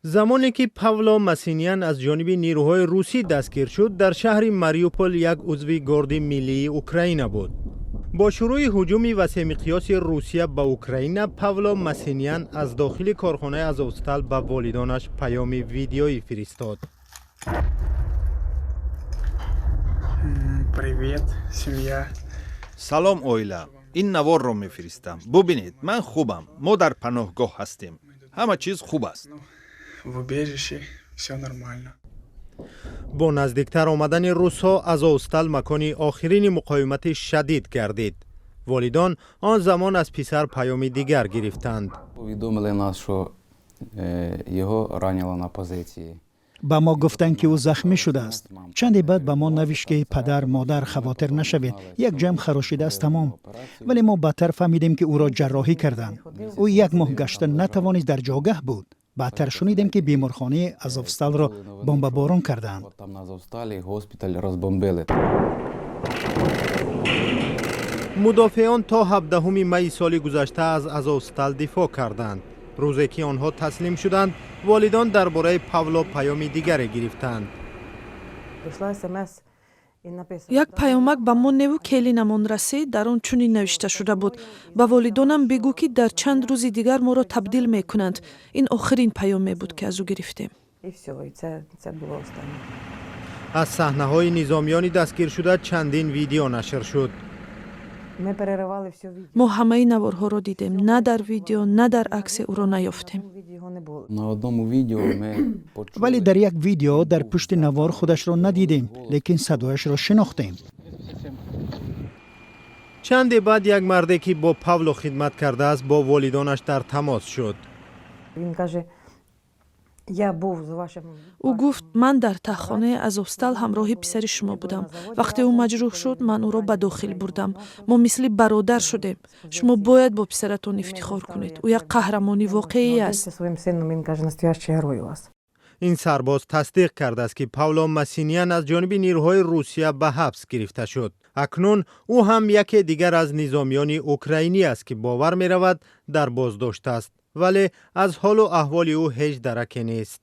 Замоне ки Павло Масинян аз ҷониби нирӯҳои русӣ дастгир шуд, дар шаҳри Мариупол як узви Горди миллии Украина буд. Бо шурӯи ҳуҷуми васеъмиқёси Русия ба Украина, Павло Масинян аз дохили корхонаи Азовстал ба волидонаш паёми видеоӣ фиристод. Привет, семья. Салом, оила. Ин наворро мефиристам, бубинед. Ман хубам, мо дар паноҳгоҳ ҳастем, ҳама чиз хуб аст. В убежище, все нормально. Бо наздиктар омадани русҳо, Азовстал макони охирини муқовимати шадид гардид. Волидон он замон аз писар паёми дигар гирифтанд. Повідомили нас, що його ранило на позиції. Ба мо гуфтанд, ки ӯ захмӣ шудааст. Чанде баъд ба мо навишт, ки падар, модар, хавотир нашавед, як ҷам харошидааст, тамом. Вале мо баъдтар фаҳмидем, ки ӯро ҷарроҳӣ карданд. Ӯ як моҳ гашта натавонист, дар ҷогаҳ буд. Баъдтар шунидем, ки беморхонаи Азовсталро бомбаборон кардаанд. Там на Азовсталі госпіталь розбомбили. Мудофеъон то 17 майи соли гузашта аз Азовстал дифоъ карданд. Рӯзе ки онҳо таслим шуданд, волидон дар бораи Павло паёми дигаре гирифтанд. Як паёмак ба мо неву келинамон расид. Дар он чунин навишта шуда буд: «Ба волидонам бигӯ, ки дар чанд рӯзи дигар моро табдил мекунанд». Ин охирин паёме буд, ки аз ӯ гирифтем. Аз саҳнаҳои низомиёни дастгиршуда чандин видео нашр шуд. Мо ҳамаи наворҳоро дидем, на дар видео, на дар аксе ӯро наёфтем. На одному відео ми почули. Вале дар як видео дар пушти навор худашро надидем, лекин садояшро шинохтем. Чанде баъд як марде, ки бо Павло хидмат кардааст, бо волидонаш дар тамос шуд. Ӯ гуфт: «Ман дар таҳхонаи Азовстал ҳамроҳи писари шумо будам. Вақте ӯ маҷрӯҳ шуд, ман ӯро ба дохил бурдам. Мо мисли бародар шудем. Шумо бояд бо писаратон ифтихор кунед, ӯ як қаҳрамони воқеӣ аст». Ин сарбоз тасдиқ кардааст, ки Павло Масинян аз ҷониби нирӯҳои Русия ба ҳабс гирифта шуд. Акнун ӯ ҳам яке дигар аз низомиёни украинӣ аст, ки бовар меравад, дар боздошт аст, вале аз ҳолу аҳволи ӯ ҳеҷ дараке нест.